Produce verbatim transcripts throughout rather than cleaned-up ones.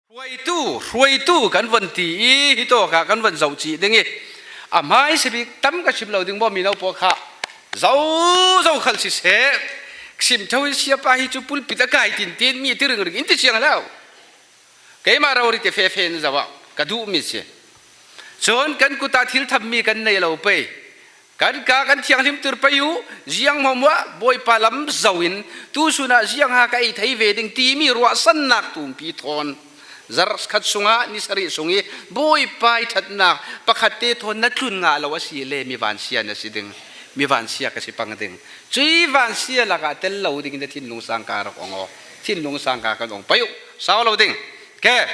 Hruaitu, hruaitu kan von ti i, hi tawk kha kan von zoh cih ding i. A hmaisa bik tam ka sim lo ding maw, mino pawl kha. Zo, zo khal siseh. Sim tho i, siapa hi cu pulpit a kai tintin mi ti ringring in ti siang lo. Keimah rori ti fefein zoh ah ka duh mi si. Cun kan kut ah thil tham mi kan nei lo pei. Kan ka kan thianghlim tir pei uh, ziang hmuahhmuah Bawipa lam zoh in, tu sun ah ziang ha ka ei thei ve ding timi ruahsannak tumpi thawn, zarh khat sungah ni sarih sung i Bawipa i ṭhatnak pakhat te thawn na tlun ngah lo a si le, mi vansia na si ding, mi vansia ka si pang ding. Cui vansia lakah tel lo ding in na thinlung sangka rak ong aw, thinlung sangka kan ong pei uh, sau lo ding. Ke,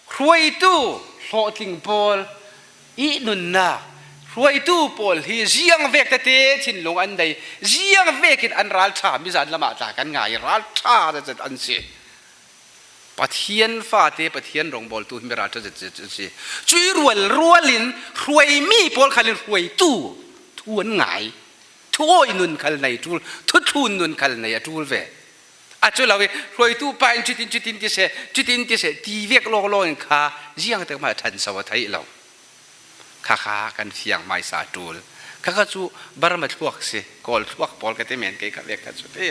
hruaitu hlawhtling pawl i nunnak, hruaitu pawl hi ziang vek tete thinlung an nei, ziang vekin an ralṭha, mizan lamah tla kan ngai, ralṭha zetzet an si. Pathian fate, Pathian rongbawltu hi mi ralṭha zetzet an si. Cui rualrual in hruaimi pawl khal in hruaitu thu an ngai. Thu awi nun khal nei ṭul, thu thlun nun khal nei a ṭul ve. A cu lo i, hruaitu pa in cutin, cutin ti seh, cutin ti seh, ti vek lawnglawng in kha ziangtik hmanh a ṭhanso a theih lo. Kha kha kan fiang hmaisa a ṭul. Kha kha cu Burma thluak si, Kawl thluak pawl ka ti men, kei kha vek kha cu ti.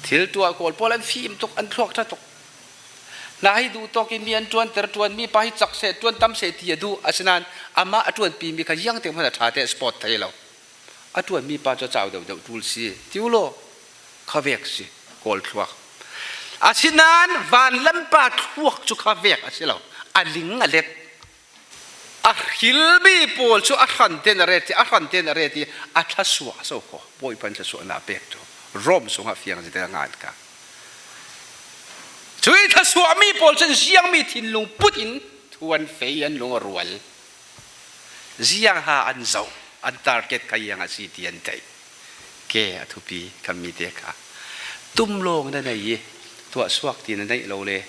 Thil tuah Kawl pawl an fim tuk, an thluak ṭha tuk. Hna hi duh tawk in mi an ṭuanter ṭuan, mi pa hi cak seh, ṭuan tam seh ti a duh, asinain amah a ṭuanpi mi kha ziangtik hmanh a ṭha te spot thei lo. A ṭuanmi pa cu a cau deuhdeuh ṭul si, ti u law, kha vek si, Kawl thluak. Asinain vanlam pa thluak cu kha vek a si lo, a ling a let. A hrilmi pawl cu a hran tein a ret i, a hran tein a ret i, a thlasuah so kho, Bawipa in thlasuahnak a pek cu Rom sungah fiang zite a ngan kha. Cui thlasuahmi pawl cun ziangmi thinlung put in thu an fei, an lung a rual. Ziang ha an zoh, an target kha ziang a si ti an theih. Ke a thupi khammi te kha. Tum lawng na nei i, tuah suak ti na neih lo le,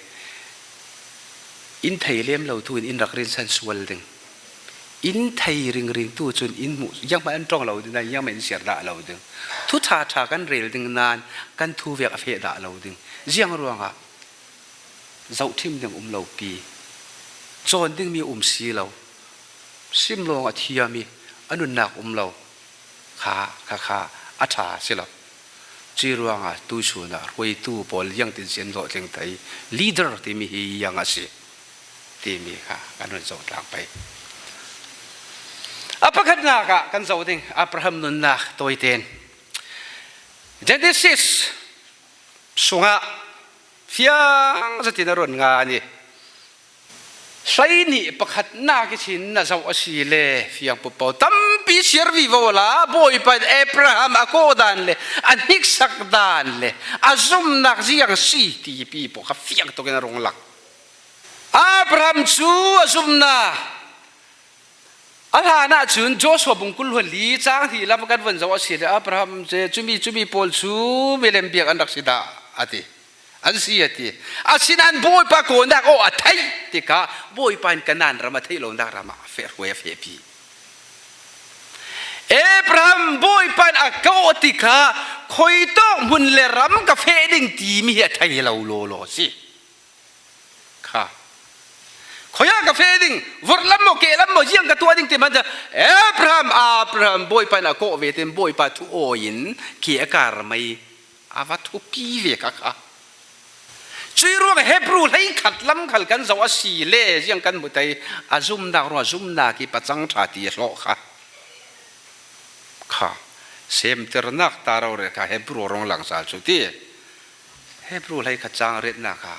in thei lem lo tu in in rak rinsan sual ding. In thei ringring tu cun in hmuh, zianghmanh an ṭong lo ding, zianghmanh in siar dah lo ding. Thu ṭha ṭha kan rel ding nain kan thu vek a feh dah lo ding. Ziang ruangah zohṭhim ding um lo pi, cawn dingmi um si lo, sim lawng a thiam i a nunnak um lo kha, kha, kha a ṭha si lo. Cui ruangah tuisun ah hruaitu pawl ziangtin si an hlawhtling thei, leader timi hi ziang a si timi kha kan hun zoh tlang pei. A pakhatnak ah kan zoh ding Abraham nunnak tawiten Genesis sungah fiang zetin a run ngan i, hleihnih pakhatnak i chin na zoh a si le fiang pupau tampi siar vivo la, Bawipa in Abraham a kawh dan le a hniksak dan le a zumnak ziang si tipi pawl kha fiang tukin a rung lang. Abraham cu a zumnak a hlan ahcun Joshua bung kul hluan li cang hi lam kan von zoh a si le, Abraham cu cumi, cumi pawl cu milem biak an rak si dah a ti. An si a ti. Asinain Bawipa kawhnak aw a theih tikah Bawipa in Kanaan ram a theih lonak ram ah a feh hruai a fehpi. Abraham Bawipa in a kawh tikah khuitawk hmun le ram ka feh ding timi hi a thei lo lawlaw a si. Kha. Khuiah ka feh ding, vorh lam maw, keh lam maw, ziang ka tuah ding ti hmanh, Abraham, Abraham, Bawipa in a kawh ve tein Bawipa thu awi in keh a kar mai, a va thupi ve kha kha. Cui ruang Hebru hleikhat lam khal kan zoh a si le, ziang kan hmu thei, a zumnak ruang, a zumnak i pacang ṭha ti a hlawh kha. Kha. Semternak ta rori kha Hebru rung lang sal cu ti. Hebru hleikhat cang riatnak kha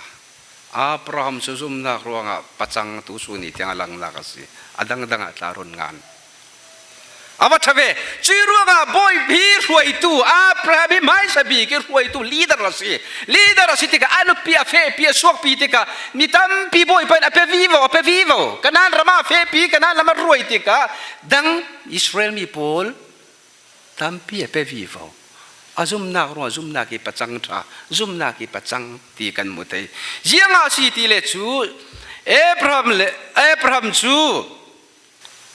Abraham cu zumnak ruangah pacang tu sun i tiang a langnak a si. A dangdang ah tla run ngan. A va ṭha ve. Cui ruangah Bawi hi hruaitu, Abraham hi hmaisa bik i hruaitu leader a si. Leader a si tikah a nupi a fehpi, a suakpi tikah mi tampi Bawipa in a pe vivo, a pe vivo. Kanaan ram ah a fehpi, Kanaan lam a ruai tikah dang Israel mi pawl tampi a pe vivo. A zumnak ruang, a zumnak i pacang ṭha, zumnak i pacang ti kan hmu thei. Ziangah a si ti le cu Abraham le, Abraham cu,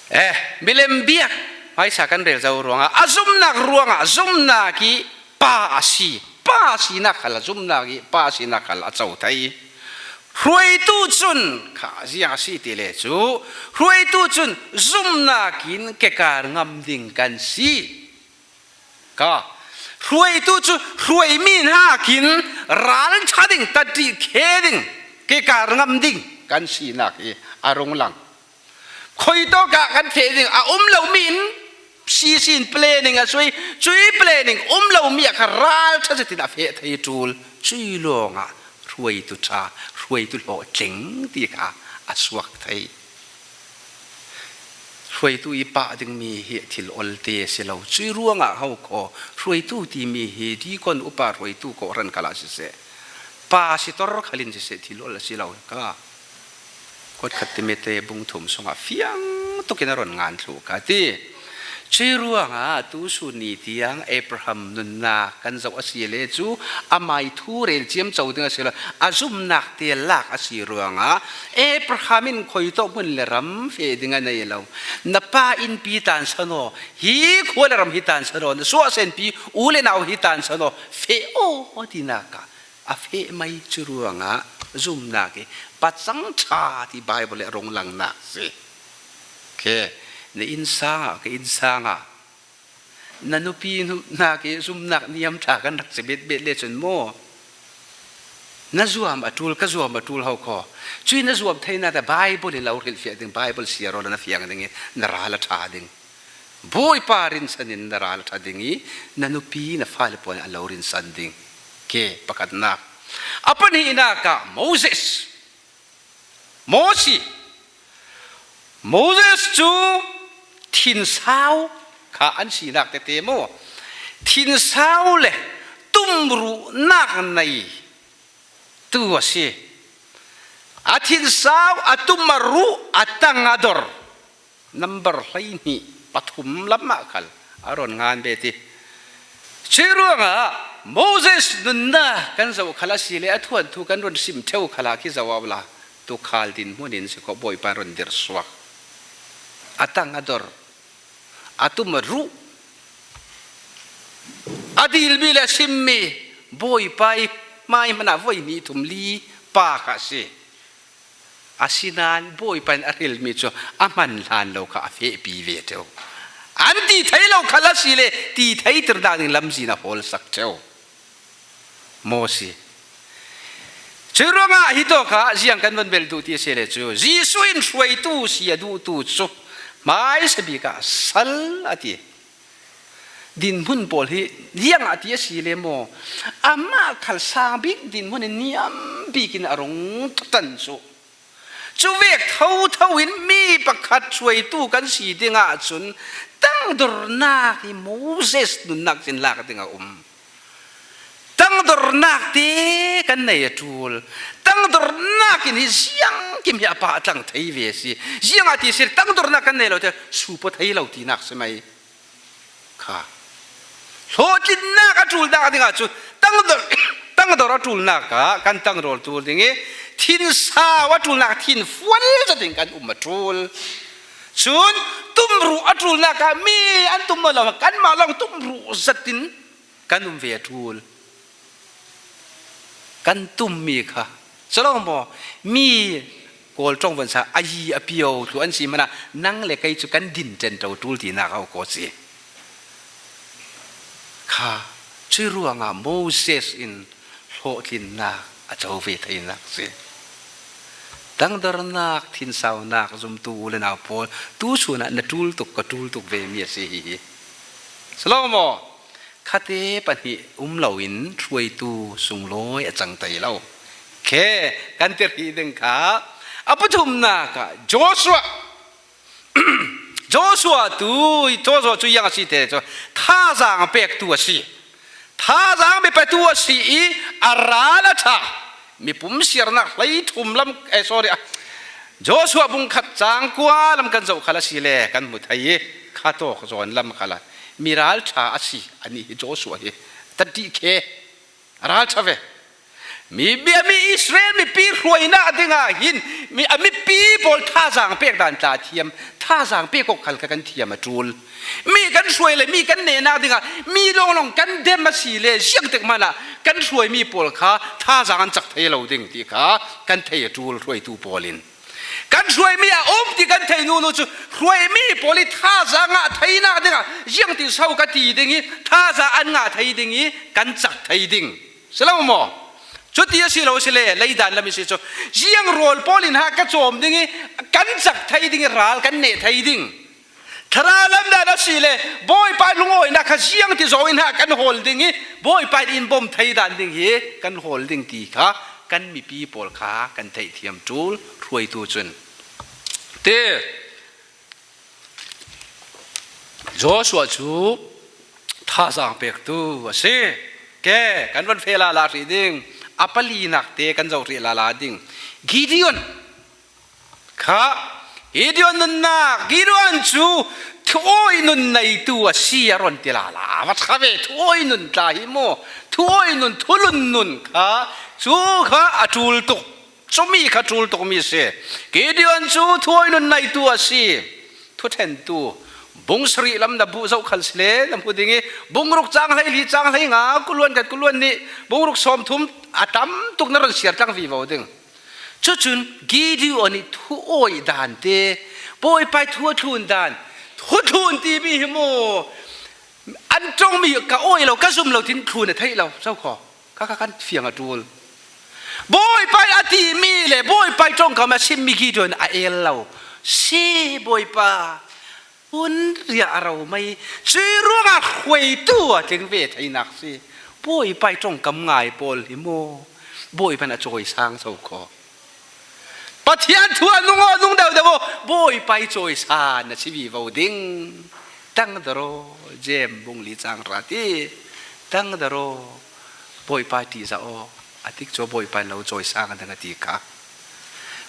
eh, milem biak hmaisa kan rel zo ruangah, a zumnak ruangah zumnak i pa a si. Pa sinak khal a zumnak i pa sinak khal a co thei. Hruaitu cun kha ziang a si ti le cu, hruaitu cun zumnak in kekar ngam ding kan si. Ka hruaitu cu hruaimi hnakin ralṭha ding, tadih khe ding, kekar ngam ding kan sinak hi a rung lang. Khuitawk ah kan feh ding a um lomi in sisin planning a sui, cui planning um lomi ah kha ralṭha zetin a feh thei ṭul. Cui lawngah hruaitu ṭha, hruaitu hlawhtling ti kha a suak thei. Hruaitu i pah dingmi hi thil olte a si lo. Cui ruangah ho khaw hruaitu timi hi deacon upa hruaitu kawhhran khalah siseh, pastor khalin siseh thil ol a si lo ka. Kuat khat Timote bung thum sungah fiang tukin a ron ngan thluh ka ti. Cui ruangah tusun ni tiang Abraham nunnak kan zoh a si le cu amai thu rel ciamco ding a si lo, a zumnak te lak a si ruangah Abraham in khuitawk hmun le ram feh ding a nei lo. Na pa innpi tansan aw, hi khua le ram hi tansan aw, na suahsenpi u le nau hi tansan aw, feh aw tinak ah a feh mai cu ruangah zumnak i pacang ṭha ti Baibal le a rung langnak si. Khe, na innsang ah, ka innsang ah na nupi hnunak i zumnak niam ṭha kan rak si bet bet le cun maw, na zuam a ṭul, ka zuam a ṭul ho khaw. Cui na zuam theinak ah Baibal in lo hrilhfiah ding, Baibal siar awla na fiang ding i na ral a ṭha ding. Bawipa rinsan in na ral a ṭha ding i na nupi na fale pawl in a lo rinsan ding. Ke pakhatnak. A pahnihnak ah Moses. Mosi. Moses cu thinsau kha an sinak tete maw? Thinsau le tumruhnak nei tu a si. A thinsau, a tum, a ruh, a tang, a dor. Number hleihnih pathum lamah khal a ron ngan ve ti. Cui ruangah Moses nunnak kan zoh khal a si le a thuanthu kan ron sim ṭheu khalah khi zoh awla tukhal dinhmun in si kho Bawipa ron dirh suak. A tang a dor, a tum a ruh, a dilmi le a simmi Bawipa i hmai hmanah voi hnih thum li pa kha a si. Asinain Bawipa in a hrilmi cu a hman hlan lo kha a fehpi ve ṭheu. An ti thei lo khal a si le ti theiter dah ding lamzin a hawlsak ṭheu. Mosi. Cui ruangah hi tawk ah ziang kan von bel duh ti a si le cu Jesuh in hruaitu si a duhtu cu hmaisa bik ah sal a ti. Dinhmun pawl hi ziangah ti a si le maw? Amah khal sang bik dinhmun in niam bik in a rung ṭan cu. Cu vek thotho in mi pakhat hruaitu kan si dingah cun tangdornak hi Moses nunnak cin lak ding a um. Tangdornak te kan nei a ṭul. Tangdornak in hi ziangkim hi a pah tlang thei ve a si. Ziangah ti si tangdornak kan nei lo te supo thei lo tinak si mai. Kha. Hlawhtlinnak a ṭulnak dingah cun tangdor, tangdor a ṭulnak ah kan tangdor ṭul ding i thinsau a ṭulnak thinfual zat in kan um a ṭul. Cun tumruh a ṭulnak ah mi an tum lo, kanmah lawng tumruh zat in kan um ve a ṭul. Kan tummi kha, si lo maw? Mi Kawl ṭong von sa a yi a pio thlu an si hmanah nang le kei cu kan din ṭenṭo ṭul tinak a ko si. Kha, cui ruangah Moses in hlawhtlinnak a co ve theinak si. Tangdornak, thinsaunak zumtu u le nau pawl, tu sunah na ṭul tuk, ka ṭul tuk ve mi a si hihi. Si lo maw? Khate pahnih um loin hruaitu sunglawi a cang tei lo. Khe kan ti hrih ding kha a pathumnak ah Joshua. Joshua tu, Joshua cu ziang a si te cu thazaang pektu a si. Thazaang biapetu a si i a ral a ṭha. Mipum siarnak hleithum lam, eh, sorry, ah, Joshua bung khat cang kua lam kan zoh khal a si le kan hmu thei i kha tawk zawn lam khal a mi ralṭha a si. Anih hi Joshua hi tadih khe a ralṭha ve. Mi, mi, mi Israel mipi hruainak dingah hin mi, a mipi pawl thazaang pek dan tla thiam, thazaang pek awk khal kha kan thiam a ṭul. Mi kan hruai le mi kan nehnak dingah mi lawnglawng kan dem a si le ziangtek hmanah kan hruaimi pawl kha thazaang an chak thei lo ding ti kha kan thei a ṭul hruaitu pawl in. Kan hruaimi a um ti kan thei nunu chu hruaimi pawl i thazaang ngah theinak dingah ziangtin so ka ti ding i thazaang an ngah thei ding i kan chak thei ding. Si lo maw? Chuti a si lo si le, leidan lam i si chu. Ziang rawl pawl in ha ka chawm ding i kan chak thei ding i ral kan neh thei ding. Thlarau lam dan a si le, Bawipa lungawinak kha ziangti zawng in ha kan hawl ding i, Bawipa in bawm thei dan ding hi kan hawl ding ti kha kan mipi pawl kha kan theih thiam ṭul hruaitu cun. Ti, Joshua cu thazaang pektu a si. Ke, kan van feh lala hrih ding, a palinak te kan zoh hrih lala ding. Gideon kha, Gideon nunnak, Gideon cu thuawi nun neitu a si a rawn ti lala. A va ṭha ve, thuawi nun tla hi maw? Thuawi nun, thulun nun kha, cu kha a ṭul tuk. Cumi kha ṭul tukmi si. Gideon cu thuawi nun neitu a si. Thuṭhentu bung sarih lam na buh zoh khal si le na hmu ding i, bung ruk cang hlei li, cang hlei nga, kuluan khat, kuluan nih, bung ruk sawm thum a tam tuk na rawn siar tlang vivo ding. Cucun Gideon i thu awi dan te, Bawipa i thu a thlun dan, thu thlun timi hi maw? An ṭongmi ka awi lo, ka zum lo tin thlun a theih lo, so khaw. Kha kha kan fiang a ṭul. Bawipa i a timi le Bawipa i ṭongkam a simmi Gideon a el lo. Si Bawipa, hun riah a ro mai. Cui ruangah hruaitu a tling ve theinak si. Bawipa i ṭongkam ngai pawl hi maw? Bawipa in a cawisang so khaw. Pathian thu a nung aw, nung deuh deuh aw, Bawipa i cawisan a si vivo ding. Tang daraw, Jem bung li cang hra ti. Tang daraw, Bawipa ṭihzah aw, a tik cu Bawipa in lo cawisang a dang a ti kha.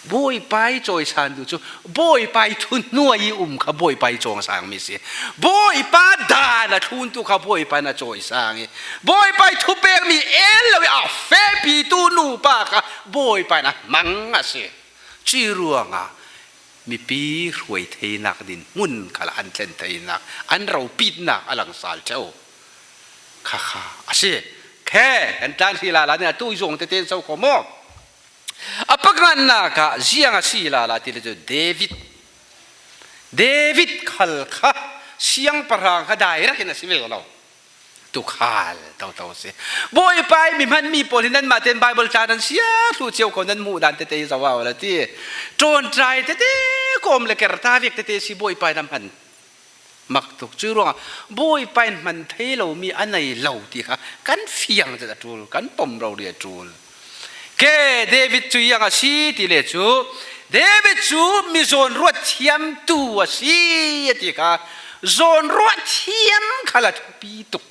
Bawipa i cawisan tu cu, Bawipa i thu hnuai i um kha Bawipa i cawngsang mi si. Bawipa dan a thluntu kha Bawipa in a cawisang i, Bawipa i thupekmi el lo i a fehpitu nupa kha Bawipa in a hmang a si. Cui ruangah mipi hruai theinak dinhmun khalah an thlen theinak, an ropitnak a langsal ṭheu kha kha a si. Khe, kan tlan hrih lala nih a tui zawng tete in so kho maw? A pakngannak ah ziang a si lala ti le cu David. David khal kha siangpahrang kha direct in a si ve lo. Tukhal toto si. Bawipa i mi hmanmi pawl hi nanmah tein Bible tla nan siar thluh cio kho, nan hmuh dan tete hi zoh a la ti. Ṭawnṭai tete kawm le kerta vek tete si Bawipa in a hman. Mak tuk. Cui ruangah Bawipa in hman thei lomi a nei lo ti kha kan fiang zet a ṭul, kan pom rori a ṭul. Ke, David cu ziang a si ti le cu, David cu mi zawnruat thiamtu a si a ti kha, zawnruat thiam khal a thupi tuk.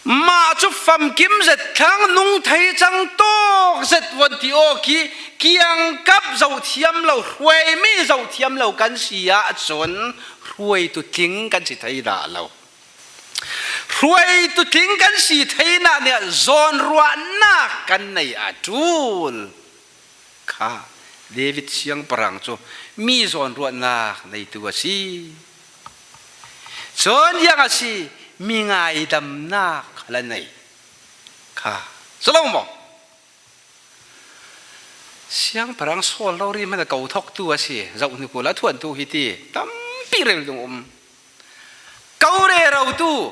Mah cu famkim zet thlang, nung thei cang tawk zet von ti awk i, kiangkap zoh thiam lo, hruaimi zoh thiam lo kan si ahcun hruaitu tling kan si thei dah lo. Hruaitu tling kan si theinak nih zawnruahnak kan nei a ṭul. Kha David siangpahrang cu mi zawnruahnak neitu a si. Cun ziang a si, mi ngaidamnak khal a nei. Kha, si lo maw? Siangpahrang Saul rori hmanh a ko thawktu a si. Zoh hnik uhla, thuantu hi ti tampi rel dung um. Ko rerotu,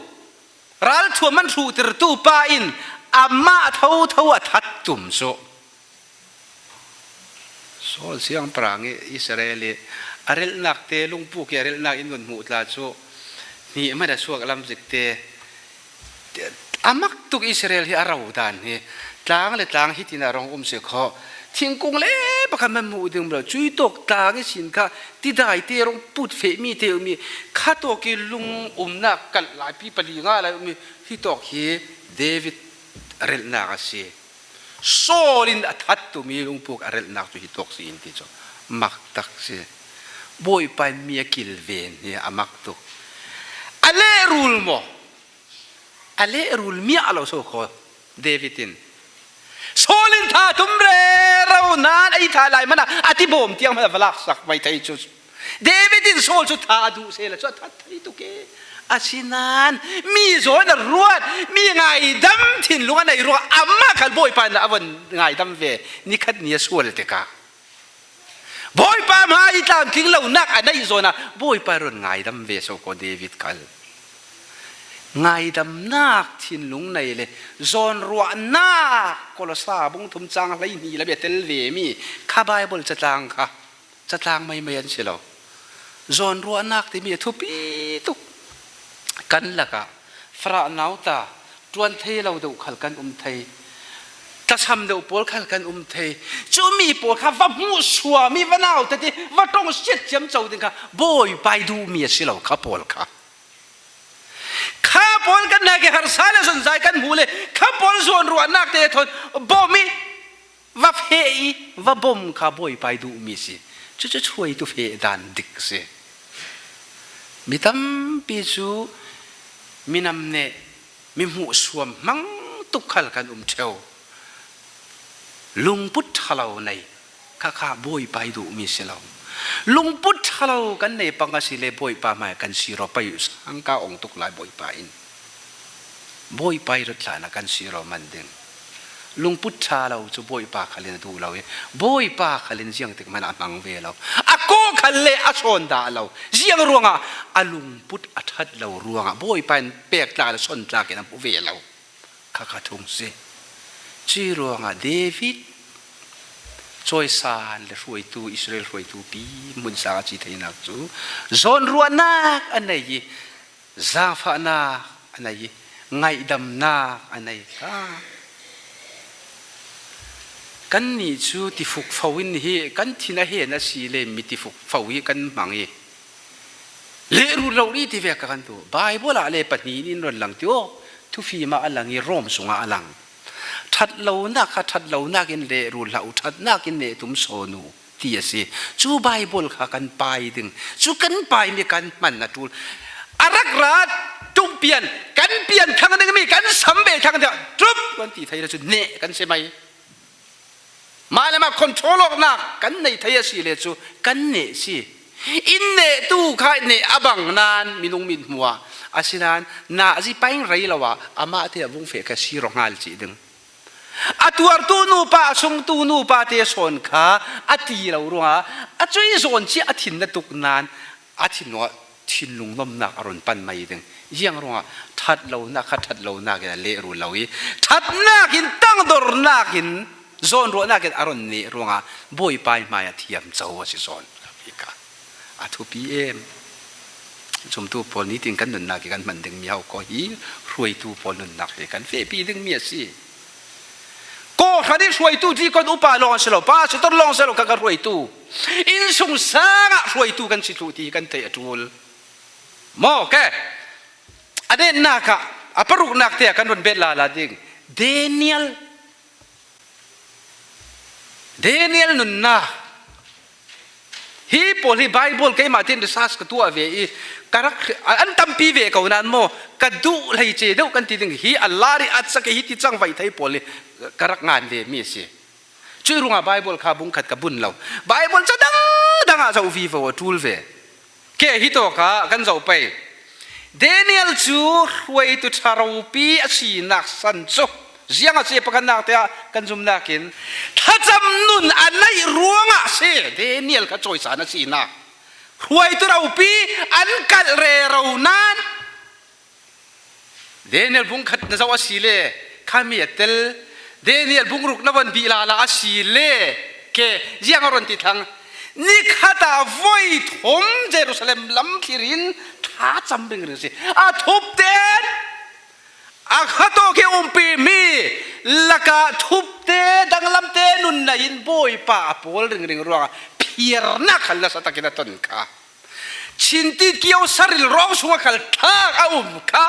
ralthuam an hruhtertu pa in amah thotho a that tum cu. Saul siangpahrang i Israel i a relhnak te, lungpuk i a relhnak in nun hmuh tla cu hnih hmanh a suak lam zik te, a mak tuk. Israel hi a ro dan hi tlang le tlang hitin a rong um si kho. Thingkung le pakhat hmanh hmuh ding um lo. Cui tawk tlang i sin kha tidai te rong put fehmi te um i, kha tawk i lung umnak kalh laipi pali nga lai um i, hi tawk hi David relhnak a si. Saul in a that tumi lungpuk a relhnak cu hi tawk si in ti cu mak tak si. Bawipa in mi a kilven hi a mak tuk. A lehrul maw? A lehrul miah lo so kho David in. Saul in tha tum rero nan a i tha lai hmanh a, a ti bawm tiang hmanh a va laksak mai thei cu. David in Saul cu tha a duh sehla cu a that thei tuk e. Asinain mi zawn a ruat, mi ngaidam thinlung a nei ruangah amah khal Bawipa in a von ngaidam ve. Nikhat ni a sual tikah Bawipa hmai tlamtling lonak a neih zawnah Bawipa ron ngaidam ve so ko David khal. Ngaidamnak thinlung nei le zawnruahnak, Kolosa bung thum chang hleihnih lam ah tel ve mi kha Bible catlang kha, catlang maimai an si lo. Zawnruahnak timi a thupi tuk. Kan lakah farah nauta, ṭuan thei lo deuh khal kan um thei, tlasam deuh pawl khal kan um thei. Cumi pawl kha va hmuh suam i, va nautat i, va ṭongsiat ciamco ding kha Bawipa i duhmi a si lo, kha pawl kha. Kha pawl kan hnakin harsa le zonzai kan hmuh le kha pawl zawnruahnak te thawn bawm i, va feh i, va bawm kha Bawipa i duhmi si. Cucu hruaitu feh dan dik si. Mi tampi cu minam neh, mi hmuhsuam hmang tuk khal kan um ṭheu. Lungput ṭha lo nei kha kha Bawipa i duhmi si lo. Lungput ṭha lo kan nei pang a si le Bawipa hmai kan sir aw, pei uh sang ka ong tuk lai Bawipa in. Bawipa i rat hlan a kan sir aw man ding. Lungput ṭha lo cu Bawipa khal in a duh lo i, Bawipa khal in ziangtik hmanh ah a hmang ve lo. A kaw khal le a sawn dah lo. Ziang ruangah a lungput a ṭhat lo ruangah Bawipa in pek tlak le sawn tlak in a hmu ve lo. Kha kha thung si. Cui ruangah David cawisan le hruaitu, Israel hruaitu pi hmun sang a ci theinak cu zawnruahnak a nei i, zaangfahnak a nei i, ngaihdamnak a nei kha. Kannih cu tifuk fo in hi kan thin a hen a si le mi tifuk fo hi kan hmang i, lehrul lo rih ti vek ka kan duh. Bible ah le pahnih in in ron lang ti aw, thufim ah a lang i Rom sungah a lang. Ṭhat lonak kha ṭhat lonak in lehrul hlah u, ṭhatnak in neh tum sawn u ti a si. Cu Bible kha kan pai ding, cu kan paimi kan hman a ṭul. A rak ra tumpian, kan pian thlang dingmi, kan sam ve thlang ding, ṭup kan ti thei le cu neh kan si mai. Mah le mah control awknak kan nei thei a si le cu kan neh si. In neh tu kha neh a bang nain minung mit hmuah a si nain nazi paing rei lo ah amah te a vung feh kha si rawh hngal cih ding. A tuartu nupa, a sungtu nupa te sawn kha a ti lo ruangah a cui zawn cia a thin na tuk nain a thin ruangah thinlung nomnak a run pan mai ding. Ziang ruangah ṭhat lonak kha ṭhat lonak in a lehrul lo i, ṭhatnak in, tangdornak in, zawnruahnak in a run neh ruangah Bawipa i hmai a thiam co a si zawn. A thupi em. Zumtu pawl nitin kan nunnak i kan hman dingmi hau ko hi, hruaitu pawl nunnak hi kan fehpi dingmi a si. Kawhhran i hruaitu, deacon upa lawng a si lo, pastor lawng a si lo, kha kha hruaitu. Innsung sangah hruaitu kan si thluh ti hi kan theih a ṭul. Maw, ke? A netnak ah, a paruknak te ah kan run bet lala ding. Daniel. Daniel nunnak. Hi pawl hi Bible keimah tin research ka tuah ve i, ka rak, an tampi ve ko nain maw, ka duh hleice deuh kan ti ding hi, a lar i a cak i hi ti cangvaih thei pawl hi ka rak ngan ve mi a si. Cui ruangah Bible kha bung khat ka bun lo. Bible ca dangdang ah zoh vivo a ṭul ve. Ke, hi tawk ah kan zoh pei. Daniel cu hruaitu ṭha ropi a sinak san cu ziang a si pakhatnak te ah kan zumnak in thlacam nun a neih ruangah si. Daniel kha cawisan a sinak. Hruaitu ropi an kalh rero nain Daniel bung khat na zoh a si le, khami a tel. Daniel bung ruk na von bih lala a si le, ke, ziang a run ti thlang. Nikhat ah voi thum Jerusalem lam thlir in thlacam ringring si. A thup ten a khatawk i umpi mi lakah thup te, danglam te nun nei in Bawipa a pawl ringring ruangah phiarnak khal nasa takin a ton kha. Chintit kio saril rawng sungah khal thlak a um kha.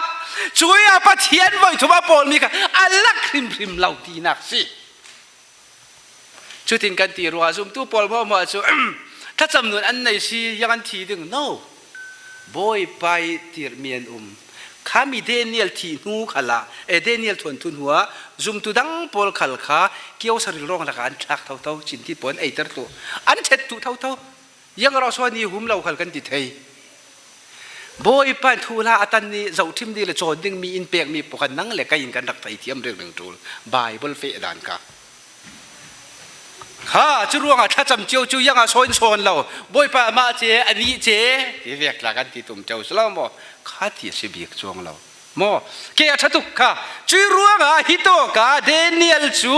Cui ah Pathian voi thum a pawlmi kha a lak hrimhrim lo tinak si. Cutin kan ti ruangah zumtu pawl hmuahhmuah cu, thlacam nun an nei si, ziang an thi ding? No. Bawipa i tirhmi an um. Khami Daniel thih hnu khalah, eh, Daniel thuanthu hnuah zumtu dang pawl khal kha kio saril rawng lakah an thlak thotho, chintit pawl an eiter tu, an ṭhet tu thotho. Ziang a rawh suan i hum lo khal kan ti thei. Bawipa in thuhla a tan ni, zohṭhim ni le cawn ding mi in pek mi pawh kha nang le kei in kan rak thei thiam ringring ṭul. Bible feh dan kha. Kha, cu ruangah thlacam cio cu ziangah sawn sawn lo. Bawipa amah ce, anih ce, ti vek tla kan ti tum cio si lo maw? Kha ti a si bik cuang lo. Maw? Ke a ṭha tuk kha. Cu ruangah hi tawk a Daniel cu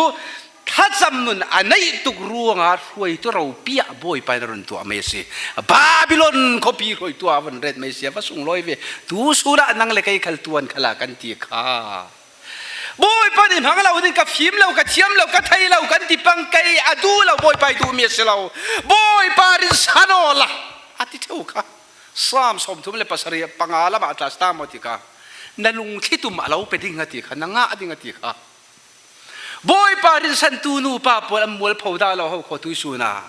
thlacam nun a neih tuk ruangah hruaitu ropi ah Bawipa in a run tuah mai a si. Babilon khuapi hruaitu ah a vun ret mai a si. A va sunglawi ve. Tu sunah nang le kei khal tuan khalah kan ti kha. Bawipa nih hmang lo ding, ka fim lo, ka thiam lo, ka thei lo kan ti pang, kei a duh lo, Bawipa ih duhmi a si lo. Bawipa rinsan aw la, a ti ṭheu kha. Sam sawmthum le pasarih panga lamah a tla si ta maw ti kha. Na lungthli tum a lo pe ding a ti kha, na ngah ding a ti kha. Bawipa rinsantu nupa pawl an mualpho dah lo ho khaw tuisun a.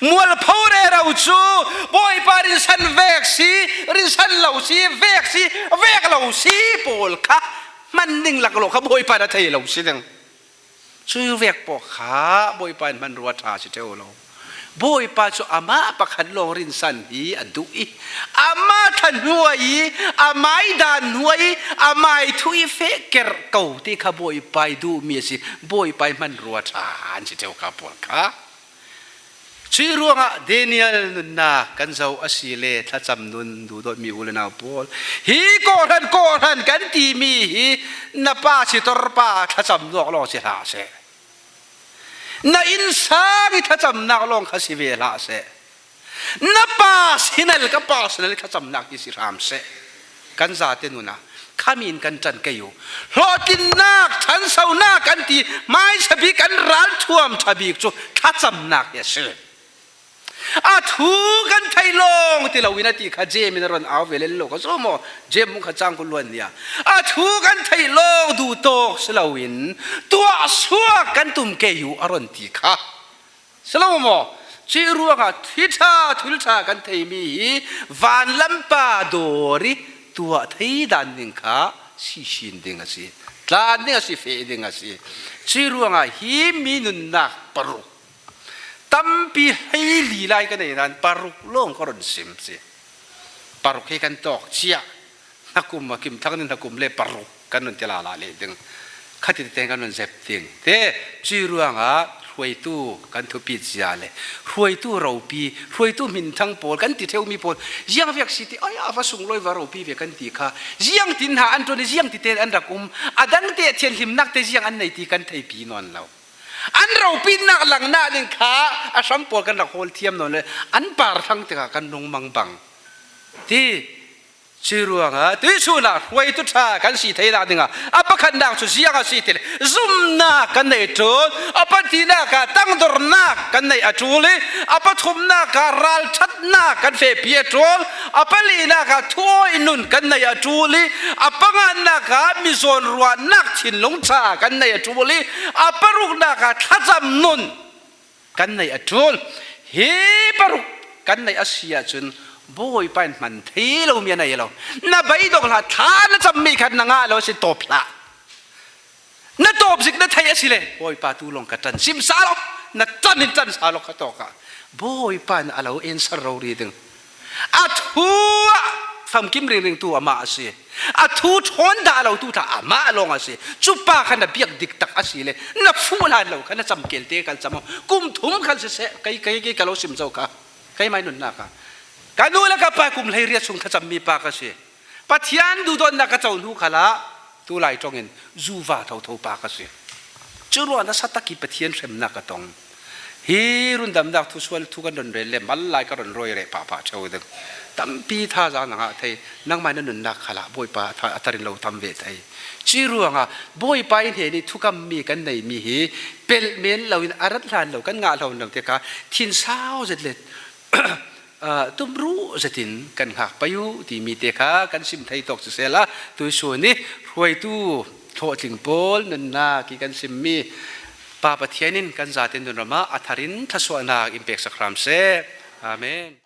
Mualpho rero cu Bawipa rinsan vek si, rinsan lo si, vek si, vek lo si pawl kha hman ding laklawh kha Bawipa na thei lo si ding. Cu vek pawh kha Bawipa in hmanrua ṭha si ṭheu lo. Bawipa cu amah pakhat lawng rinsan hi a duh i, amah thla hnuai i, amah i dan hnuai i, amah i thu i feh kerh ko ti kha Bawipa i duhmi a si. Bawipa i hmanrua ṭha an si ṭheu kha pawl kha. Cuih ruangah Daniel nunnak kan zoh a si le thlacam nun duhdawtmi u le nau pawl, hi kawhhran kawhhran kan timi hi na pa si torpa thlacam nuak lawng si hlah seh. Na innsang i thlacamnak lawng kha si ve hlah seh. Na personal, ka personal i thlacamnak hi si hram seh. Kan zate nunah khami in kan ṭan kei u. Hlawhtlinnak, ṭhansonak kan ti, hmaisabik kan ralthuam ṭha bik cu thlacamnak hi a si. A thu kan theih lawng ti loin a ti kha Jeim in a run au ve lel lo kha zo maw? Jeim hmuh kha cang kul luan nia. A thu kan theih lawng duhtawk si loin tuahsuak kan tum kei u a run ti kha. Si lo maw? Cuih ruangah thi ṭha, thil ṭha kan theimi hi vanlampa dawr i tuah thei dan ding kha sisin ding a si. Tlan ding a si, feh ding a si. Cuih ruangah hi mi nunnak paruk. Tampi hleili lai ka nei nain paruk lawng ka run sim si. Paruk hi kan tawk cia. Hnakum a kim thang nih hnakum le paruk kan run ti lala leh ding. Khati tein kan run zep ding. Te, cuih ruangah hruaitu kan thupi cia le. Hruaitu ropi, hruaitu hminthang pawl, kan ti ṭheumi pawl. Ziang vek si ti, ai, a va sunglawi va ropi ve kan ti kha. Ziang tin ha an ṭuan i ziang ti tein an rak um. A dangte thianhlimnak te ziang an nei ti kan theipi nawn lo. An ropitnak langnak ding kha a hram pawl kan rak hawl thiam nawn le an par thlang tikah kan lungmang bang. Ti, cuih ruangah tuihsun ah hruaitu ṭha kan si theinak dingah a pakhatnak cu ziang a si ti le zumnak kan neih a ṭul, a pahnihnak ah tangdornak kan neih a ṭul i, a pathumnak ah ralṭhatnak kan fehpi a ṭul, a palinak ah thuawi nun kan neih a ṭul i, a panganak ah mizawn ruahnak thinlung ṭha kan neih a ṭul i, a paruknak ah thlacam nun kan neih a ṭul. Hi paruk kan neih a si ahcun Bawipa in hman thei lomi a nei lo. Na beidong hlah, thla na cammi kha na ngah lo a si, tawp hlah. Na tawp zik na theih a si le Bawipa tu lawng ka ṭan, sim sa lo, na ṭan in ṭan sa lo kha tawk ah Bawipa in a lo ensar rori ding. A thu ah famkim ringring tu amah a si. A thu ṭhawn dah lo tu tla amah lawng a si. Cu pa kha na biak dik tak a si le na fuh hlan lo kha na camkel te kal cam aw. Kum thum khal siseh, kei, kei, kei ka lo sim zo kha. Keimah i nunnak ah ka nu le ka pa kum hleiriat chung thlacammi pa ka si. Pathian duhdawtnak ka co hnu khalah tu lai ṭongin zuva thotho pa ka si. Cu ruah nasa tak i Pathian hremnak ka tong. Hi rundamnak thusual thu kan run rel le mal lai ka run rawi reh pahpah ṭheu ding. Tampi thazaang na ngah thei, nangmah na nunnak khalah Bawipa a tha-, a thar in lo tam ve thei. Cuih ruangah Bawipa i hnen i thukammi kan neimi hi pelh men loin a rat hlan lo kan ngah hlo lo te kha thinsau zet le aa, tumruh zetin kan hngak pei u timi te kha kan sim thei tawk sisehla, tuihsun i hruaitu hlawhtling pawl nunnak i kan simmi Pa Pathian in kan zate nunram ah a thar in thlawsuahnak in peksak hram seh. Amen.